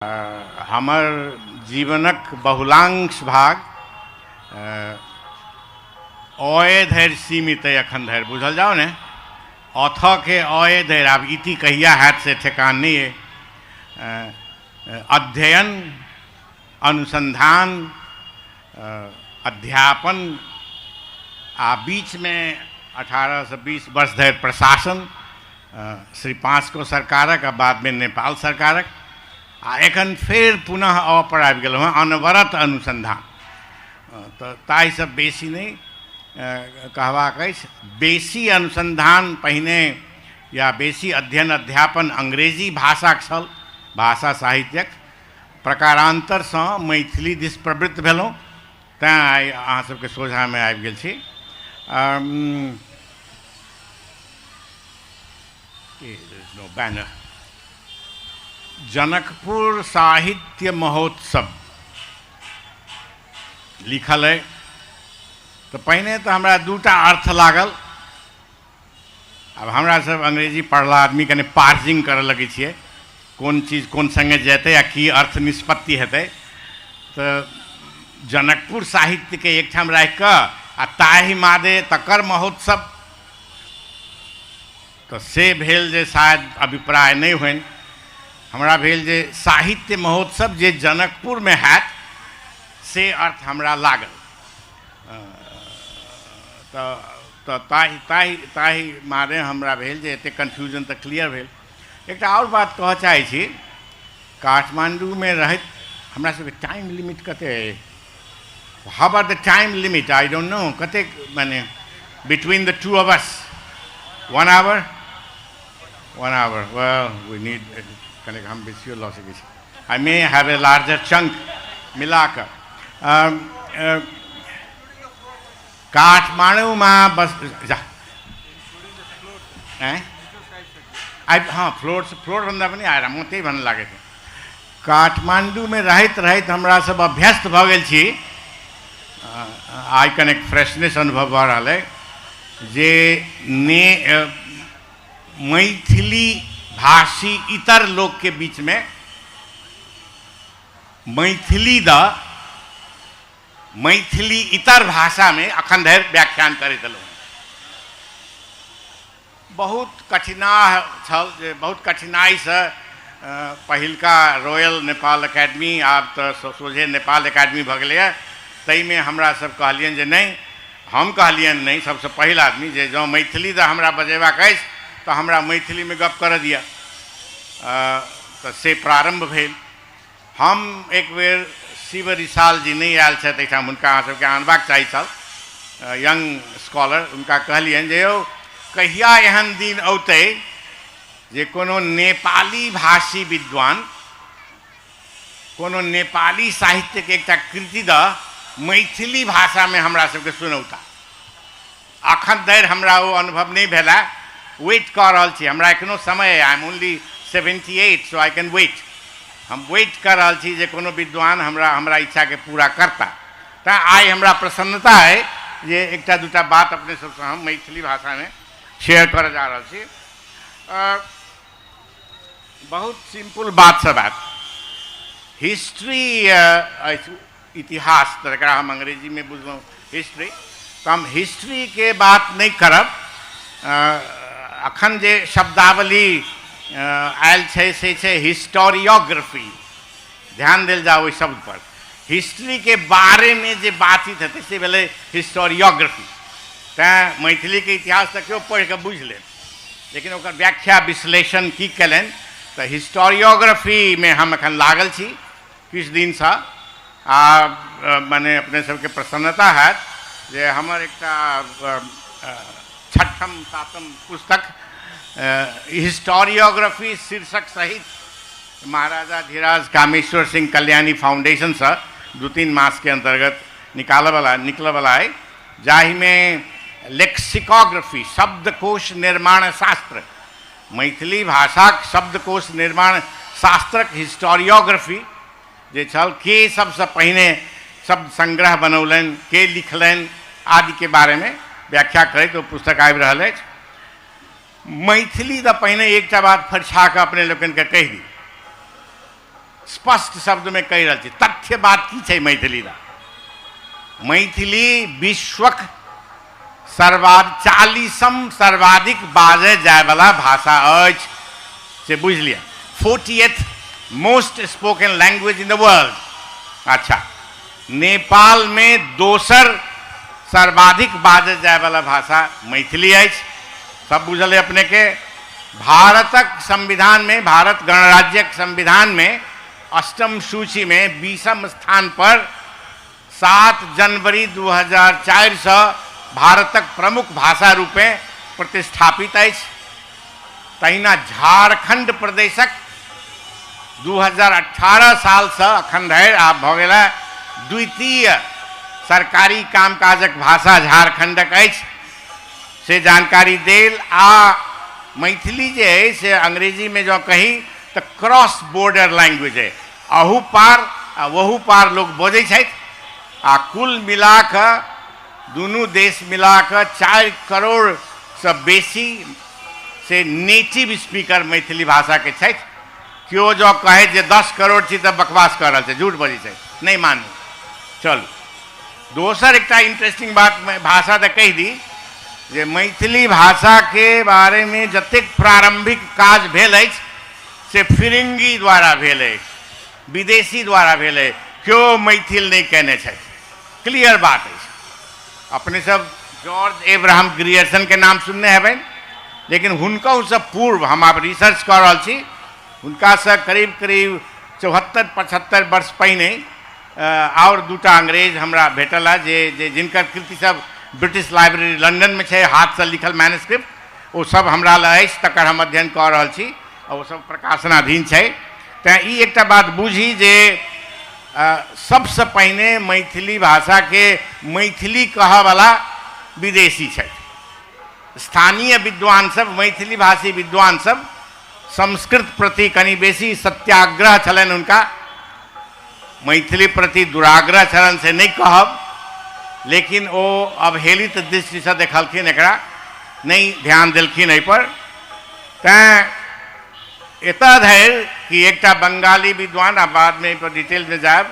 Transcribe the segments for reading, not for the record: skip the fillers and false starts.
हमर जीवनक बहुलांश भाग अए धरि सीमित अइ एखन धरि, बुझल जाउ ने। अथके अए धरि, आब इति कहिया हैत से ठेकान नहि अइ। अध्ययन, अनुसन्धान, अध्यापन आ बीचमे 18 सँ 20 वर्ष धरि प्रशासन, श्री पाँचको सरकारक आ बादमे नेपाल सरकारक, आ एखन फेर पुनः अ पर आबि गेलहुँ हेँ, अनवरत अनुसन्धान। तऽ ताहिसँ बेसी नहि कहबाक अछि। बेसी अनुसन्धान पहिने या बेसी अध्ययन अध्यापन अंग्रेजी भाषाक छल, भाषा साहित्यक। प्रकारान्तरसँ मैथिली दिस प्रवृत्त भेलहुँ, तैँ आइ अहाँ सबके सोझाँमे आबि गेल छी। नो बैनर। जनकपुर साहित्य महोत्सव लिखल अइ, तऽ पहिने तऽ हमरा दूटा अर्थ लागल। आब हमरा सब अंग्रेजी पढ़ला आदमी कनि पार्सिंग करऽ लगै छियै, कोन चीज कोन सङ्गे जेतै आ की अर्थ निष्पत्ति हेतै। तऽ जनकपुर साहित्यके एकठाम राखि कऽ आ ताहि मादे तकर महोत्सव, तऽ से भेल जे शायद अभिप्राय नहि होइन। हमरा भेल जे साहित्य महोत्सव जे जनकपुरमे हैत, से अर्थ हमरा लागल। तऽ ताहि ताहि ताहि मादे हमरा भेल जे एतेक कन्फ्यूजन तऽ क्लियर भेल। एकटा आओर बात कहऽ चाहै छी। काठमाण्डूमे रहैत हमरा सबके टाइम लिमिट कतेक अइ? How about the time limit? I don't know. कतेक माने between the two of us? One hour? One hour. Well, we need कनेक हम बेसियो लऽ सकै छी। I may have a larger chunk मिला कऽ। काठमाडौँमा बस जा आइ, हँ, फ्लोर फ्लोरभन्दा पनि आएर म त्यही भन्न लागेको थिएँ। काठमाण्डूमे रहैत रहैत हमरा सब अभ्यस्त भऽ गेल छी। आइ कनेक फ्रेशनेस अनुभव भऽ रहल अइ जे ने मैथिली भाषी इतर लोकके बीचमे मैथिली दऽ मैथिली इतर भाषामे अखन धरि व्याख्यान करैत एलहुँ। बहुत कठिनाह छल जे बहुत कठिनाइसँ पहिलका रॉयल नेपाल एकेडमी, आब तऽ सोझे नेपाल एकेडमी भऽ गेलैए, ताहिमे हमरा सब कहलियनि जे नहि, हम कहलियनि नहि, सबसँ पहिल आदमी जे जँ मैथिली तऽ हमरा बजेबाक अछि तऽ हमरा मैथिलीमे गप करऽ दिअ। तऽ से प्रारम्भ भेल। हम एक बेर शिव रिसाल जी नहि आयल छथि एहिठाम, हुनका अहाँ सबके आनबाक चाही छल, यंग स्कॉलर, हुनका कहलियनि जे यौ, कहिया एहन दिन औतै जे कोनो नेपाली भाषी विद्वान कोनो नेपाली साहित्यके एकटा कृति दऽ मैथिली भाषामे हमरा सबके सुनौता? अखन धरि हमरा ओ अनुभव नहि भेला। वेट कऽ रहल छी। हमरा एखनो समय अइ। I am only 78, so I can wait. हम वेट कऽ रहल छी जे कोनो विद्वान हमरा हमरा इच्छाके पूरा करता। तैँ आइ हमरा प्रसन्नता अइ जे एकटा दूटा बात अपने सबसँ हम मैथिली भाषामे शेयर करऽ जा रहल छी। बहुत सिम्पल बात सब हैत। हिस्ट्री अछि, इतिहास, तऽ एकरा हम अंग्रेजीमे बुझलहुँ हिस्ट्री, तऽ हम हिस्ट्रीके बात नहि करब। अखन जे शब्दावली आयल छै से छै हिस्टोरियोग्राफी। ध्यान देल जाओ ओहि शब्दपर। हिस्ट्रीके बारेमे जे बातचीत हेतै से भेलै हिस्टोरियोग्राफी। तैँ मैथिलीके इतिहास तऽ केओ पढ़ि कऽ बुझि लेत, लेकिन ओकर व्याख्या विश्लेषण की कयलनि, तऽ हिस्टोरियोग्राफीमे हम एखन लागल छी किछु दिनसँ। आ मने अपने सबके प्रसन्नता हैत जे हमर एकटा छठम सातम पुस्तक हिस्टोरियोग्राफी शीर्षक सहित महाराजा धीराज कामेश्वर सिंह कल्याणी फाउंडेशनसँ 2-3 मासके अन्तर्गत निकालऽवला निकलऽवला अइ, जाहिमे लेक्सिकोग्राफी, शब्दकोश निर्माण शास्त्र, मैथिली भाषाक शब्दकोश निर्माण शास्त्रक हिस्टोरियोग्राफी जे छल, के सबसँ पहिने शब्द संग्रह बनौलनि, के लिखलनि आदिके बारेमे व्याख्या करैत ओ पुस्तक आबि रहल अछि। मैथिली तऽ पहिने एकटा बात फरिछा कऽ अपने लोकनिके कहि दी। स्पष्ट शब्दमे कहि रहल छी। तथ्य बात की छै मैथिली ला? मैथिली विश्वक 40म सर्वाधिक बाजय जायवला भाषा अछि, से बुझि लिअ। 40th most spoken language in the world. अच्छा, नेपालमे दोसर सर्वाधिक बाजल जायवला भाषा मैथिली अछि, सब बुझल अइ अपनेके। भारतक संविधानमे, भारत गणराज्यक संविधानमे अष्टम सूचीमे 20म स्थान पर 7 जनवरी 2004 सँ भारतक प्रमुख भाषा रूपेँ प्रतिष्ठापित अछि। तहिना झारखण्ड प्रदेशक 2018 सालसँ अखन धरि आब भऽ गेल द्वितीय सरकारी कामकाजक भाषा झारखण्डक अछि, से जानकारी देल। आ मैथिली जे अइ से अंग्रेजीमे जँ कही तऽ क्रॉस बॉर्डर लैंग्वेज अइ, अहू पार आ ओहू पार लोक बजै छथि। आ कुल मिला कऽ दुनू देश मिला कऽ 4 करोड़सँ बेसी से नेटिव स्पीकर मैथिली भाषाके छथि। केओ जँ कहै जे 10 करोड़ छी तऽ बकवास कऽ रहल छै, झूठ बजै छै, नहि मानू। चलू, दोसर एकटा इंटरेस्टिंग बात भाषा तऽ कहि दी जे मैथिली भाषाके बारेमे जतेक प्रारम्भिक काज भेल अछि से फिरंगी द्वारा भेल अछि, विदेशी द्वारा भेल अछि, केओ मैथिल नहि कयने छथि। क्लियर बात अछि। अपने सब जॉर्ज एब्राहम ग्रियर्सनके नाम सुनने हेबनि, लेकिन हुनकहुसँ पूर्व हम आब रिसर्च कऽ रहल छी, हुनकासँ करीब करीब 74-75 वर्ष पहिने आओर दूटा अंग्रेज हमरा भेटल हँ जे जे जिनकर कृति सब ब्रिटिश लाइब्रेरी लंडनमे छै, हाथसँ लिखल मैन्युस्क्रिप्ट, ओ सब हमरा लग अछि, तकर हम अध्ययन कऽ रहल छी आ ओ सब प्रकाशनाधीन छै। तैँ ई एकटा बात बुझी जे सबसँ पहिने मैथिली भाषाके मैथिली कहऽवला विदेशी छथि। स्थानीय विद्वान सब, मैथिली भाषी विद्वान सब संस्कृत प्रति कनि बेसी सत्याग्रह छलनि हुनका, मैथिली प्रति दुराग्रह छलनि से नहि कहब, लेकिन ओ अवहेलित दृष्टिसँ देखलखिन, एकरा नहि ध्यान देलखिन एहिपर। तैँ एतऽ धरि कि एकटा बंगाली विद्वान, आ बादमे एहिपर डिटेलमे जायब,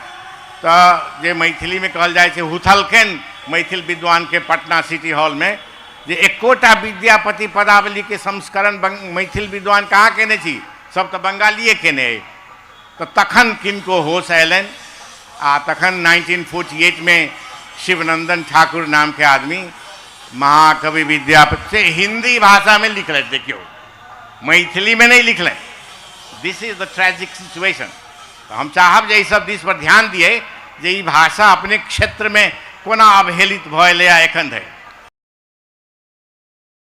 तऽ जे मैथिलीमे कहल जाइ छै हुथलखिन मैथिल विद्वानके पटना सिटी हॉलमे जे एकोटा विद्यापति पदावलीके संस्करण मैथिल विद्वान कहाँ केने छी, सब तऽ बंगालिए केने अइ। तऽ तखन किनको होश अयलनि आ तखन 1948 मे शिवनंदन ठाकुर नामके आदमी महाकवि विद्यापति से हिंदी भाषामे लिखलथि। देखियौ, मैथिलीमे नहि लिखलनि। This is the tragic situation. तऽ हम चाहब जे एहि सब दिस पर ध्यान दियै जे ई भाषा अपने क्षेत्रमे कोना अवहेलित भऽ एलैए एखन धरि।